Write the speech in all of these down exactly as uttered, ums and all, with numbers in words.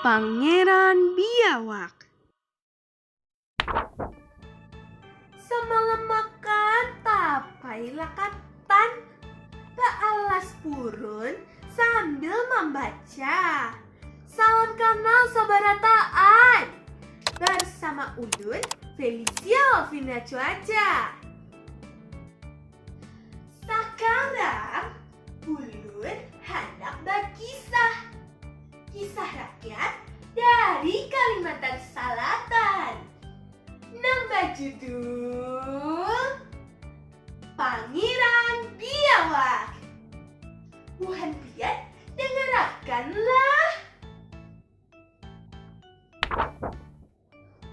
Pangeran Biawak. Samalam makan tapai lakatan, baalas purun sambil mambaca. Salam kanal sabarataan. Barsama ulun, Felicia Lovina Cuaca. Sakarang ulun handak bakisah. Kisah rakyat dari Kalimantan Salatan nang bajudul Pangiran Biawak. Buhan pian dangarakanlah.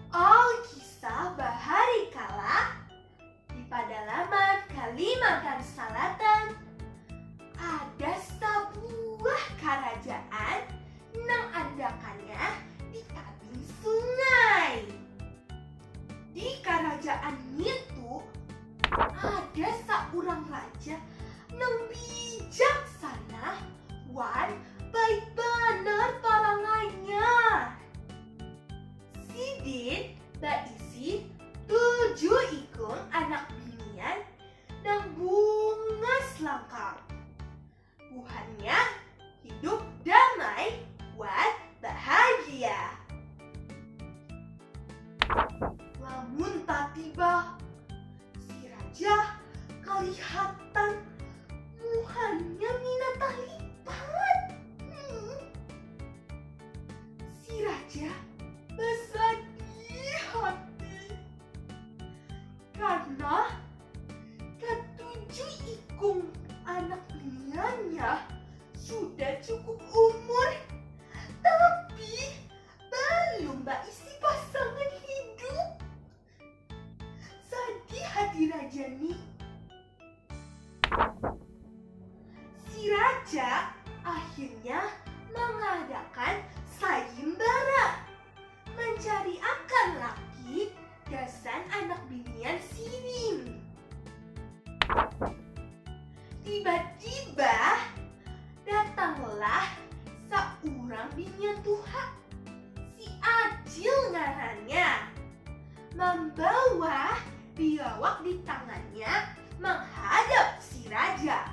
Alkisah bahari kala, di padalaman Kalimantan Salatan, ada sabuah karajaan nang andakannya di tabing sungai. Di karajaan ngitu, ada saurang raja nang bijaksana wan baik banar parangainya. Sidin baisi tujuh ikung anak binian nang bungas langkap. Buhannya hidup damai wan bahagia. Lamun tatiba, si raja kalihatan muhannya minatalipat. Hmm. Si raja basadih hati karena katujuh ikung anak biniannya sudah cukup umur, tapi balum baisi pasangan hidup. Sadih hati raja ni. Si raja akhirnya mangadakan sayembara mancariakan laki gasan anak binian sidin. Tiba-tiba datanglah saurang binian tuha, si Acil ngarannya, mambawa biawak di tangannya manghadap si raja.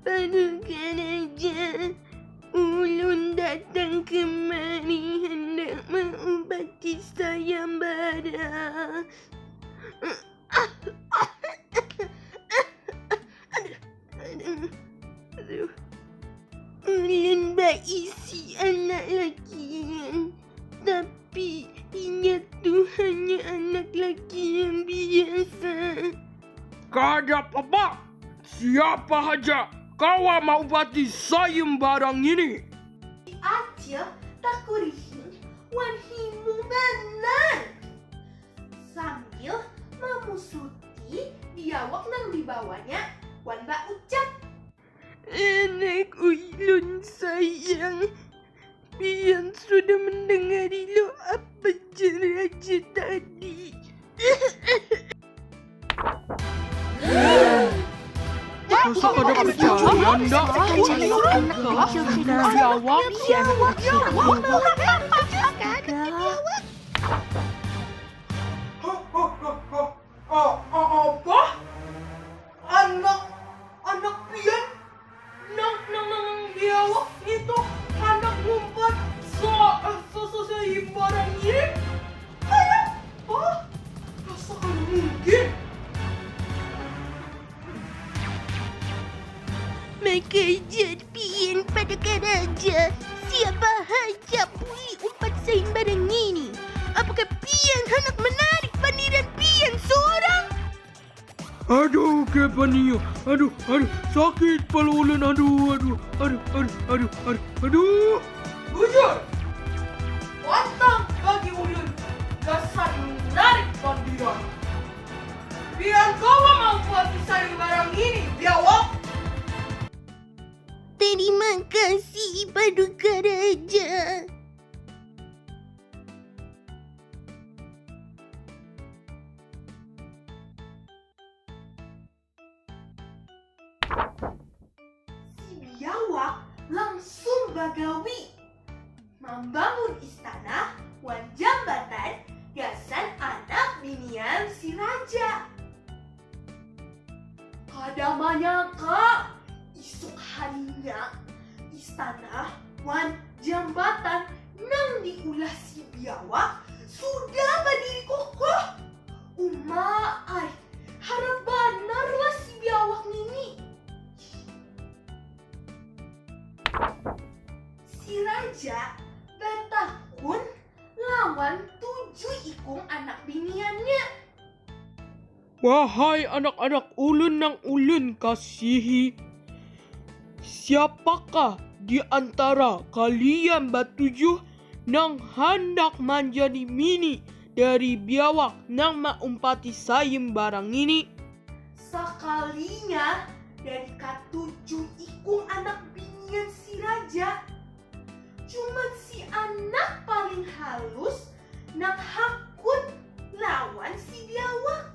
Paduka raja, ulun datang kemari handak maubati sayembara. Aduh, aduh, aduh. Ulun baisi anak lakian, tapi inya tu hanya anak lakian biasa. Kada papa, siapa haja kawa maubati sayembara ngini. Si Acil takurihing wan himung banar sambil mamusuti biawak nang dibawanya wan baucap, "Anak ulun sayang, pian sudah mandangari lo apa jar raja tadi?" Masa kada percaya nda? Biawak, biawak, biawak. Hah, hah, hah, hah. A-, a-, apa? Anak, anak pian nang, nang, nang, nang biawak ngitu handak ngumpat sa-, sa-, sa-, sayembara ngini? Kayapa? Asa kada mungkin. Maka jar pian pada karaja, siapa haja bulih umpat sayembara ngini? Apakah pian handak manarik pandiran pian surang? Aduh, kepania. Aduh, aduh, sakit pala ulun. Aduh, aduh, aduh, aduh, aduh, aduh, aduh. Bujur, pantang bagi ulun gasan manarik pandiran. Pian kawa maumpati sayembara ngini, biawak. Terima kasih, Paduka Raja. Si langsung bagawi mambangun istana wan jambatan gasan anak binian si raja. Kada manyangka, isuk harinya istana wan jambatan nang diulah si biawak sudah badiri kokoh. Uma ai, harap banar lah si biawak ngini. Si raja batakun lawan tujuh ikung anak biniannya. Wahai anak-anak ulun nang ulun kasihi, siapakah di antara kalian batujuh nang handak manjadi mini dari biawak nang maumpati sayembarang ini? Sakalinya dari katujuh ikung anak binian si raja, cuman si anak paling halus nang hakun lawan si biawak.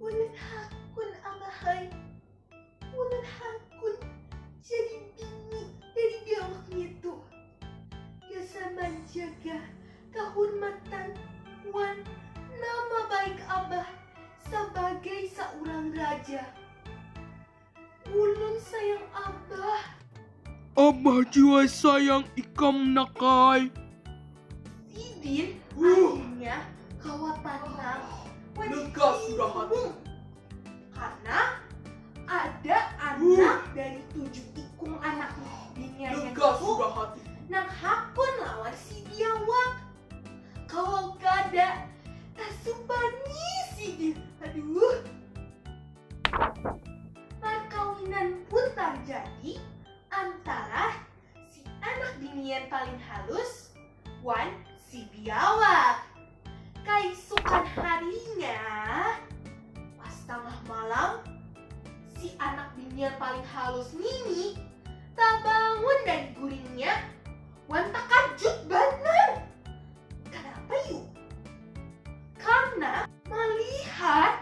Ulun hakun, abah ai. Ulun hakun jadi bini dari biawak ngitu. Gasan manjaga kahurmatan wan nama baik abah sabagai saurang raja. Ulun sayang abah. Abah jua sayang ikam, nak ai. Sidin akhirnya kawa tanang. Lega sudah hati. Karena ada anak dari tujuh ikung anak biniannya itu nang hakun lawan si biawak. Kalau kada, tasupani sidin. Aduh. Parkawinan pun tarjadi antara si anak binian paling halus wan si biawak. Kaisukan harinya, pas tangah malam, si anak binian paling halus ngini tabangun dari guringnya wan takajut banar. Kanapa yu? Karena malihat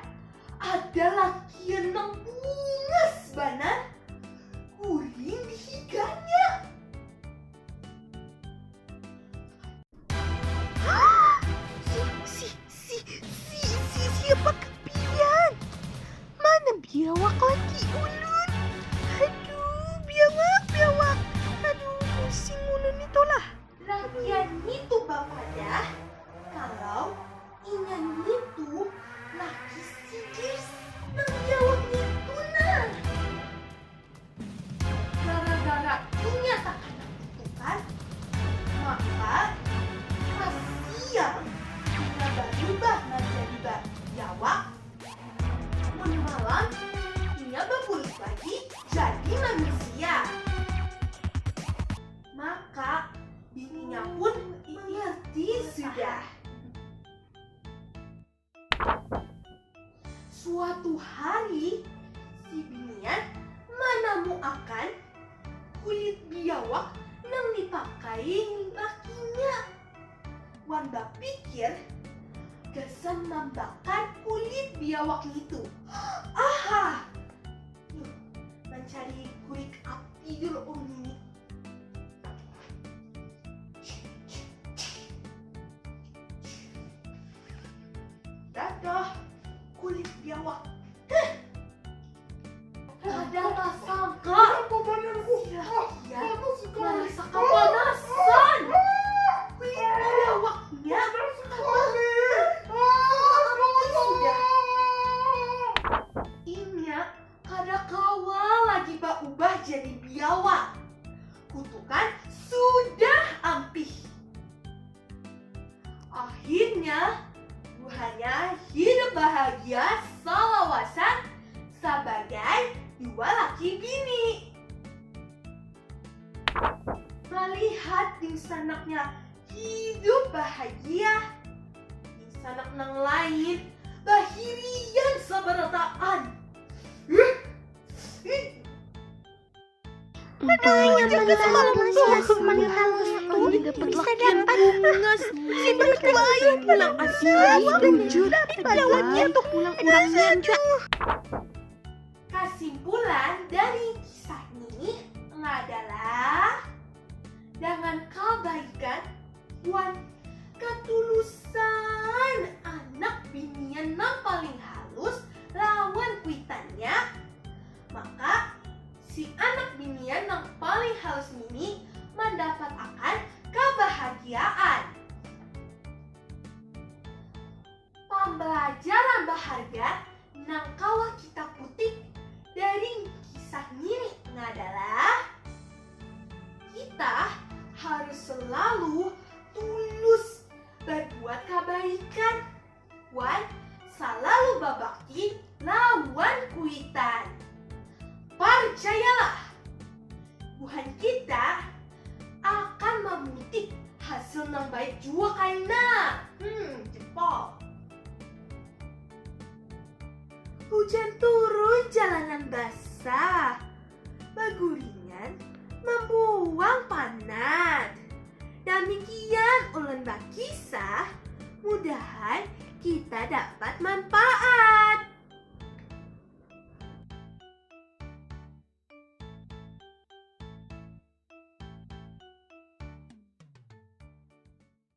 ada lakian nang bungas banar guring di higanya. Si, si, si, si, si, siapakah pian? Mana biawak laki ulun? Aduh, biawak, biawak. Aduh, pusing ulun itulah. Lakian nitu bapadah kalau inya nitu laki sidin nang biawak nitu nah. Gara-gara inya takana kutukan, maka pas siang inya barubah manjadi ba-, biawak. Mun malam, inya babulik lagi jadi manusia. Maka, bininya pun mengerti sudah. Suatu hari, si binian manamuakan kulit biawak nang dipakai lakinya. Wan bapikir gasan mambakar kulit biawak ngitu. Aha! Duh, mancari kulit api dulu, oh, ngini. Dadah, kulit biawak. Heh. Kada tasangka. Sia-sia marasa kapanasan. Kulit biawaknya sudah. Inya kada kawa lagi baubah jadi biawak. Kutukan sudah ampih. Akhirnya, buhannya hidup bahagia salawasan sabagai dua laki bini. Malihat dingsanaknya hidup bahagia, dingsanak nang lain bahirian sabarataan. Untung aja semalam tuh paling halus tuh bisa dapat bungas. Si baik pulang asli bujur. Dapatnya tuh pulang urangnya. Kasimpulan dari kisah ini, kebaikan wan ketulusan anak binian nang paling halus lawan kuitannya, maka si anak binian nang paling halus ini mendapatakan kebahagiaan. Pembelajaran berharga nang kawa kita kutik dari kisah ngini adalah kita harus selalu tulus berbuat kebaikan wan selalu babakti lawan kuitan. Percayalah, buhan kita akan mamutik hasil nang baik jua kaina. Hmm, jempol. Hujan turun jalanan basah, baguringan membuang panat. Damikian ulun bakisah, mudahan kita dapat manfaat.